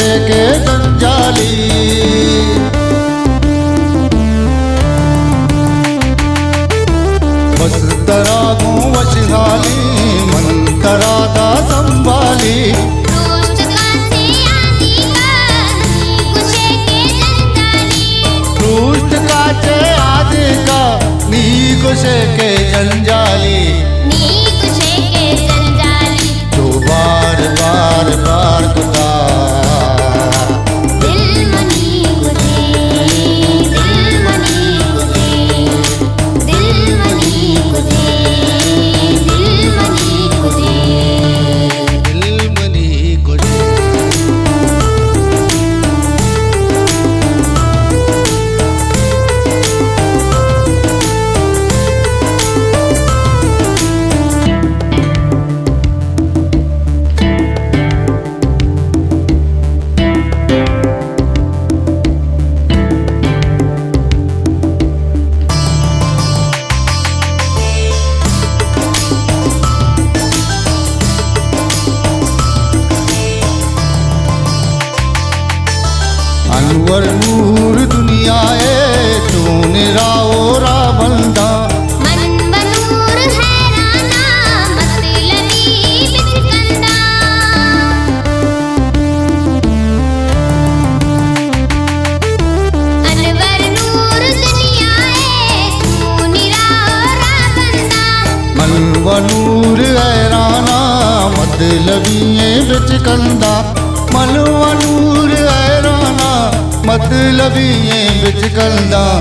کے جنجالی۔ بس ترا گوں وشحالی، من ترا دا سنبھالی۔ دوست کا چے آدی کا، نی گشے کے جنجالی۔ دوست کا چے آدی کا، نی گشے کے جنجالی۔ نی گشے کے جنجالی۔ تو بار بار بار کتا، دل منی کجے، دل منی کجے، دل منی کجے، دل منی کجے، دل منی کجے۔ انور نور دنیا ءِ چون راہ ءُ راہ بنداں۔ من و نور حیراناں، مطلبی بچکنداں۔ انور نور دنیا ءِ چون راہ ءُ راہ بنداں۔ من و نور حیراناں، مطلبی ایں بچکنداں۔ من و نور حیراناں، مطلبی ایں بچکنداں۔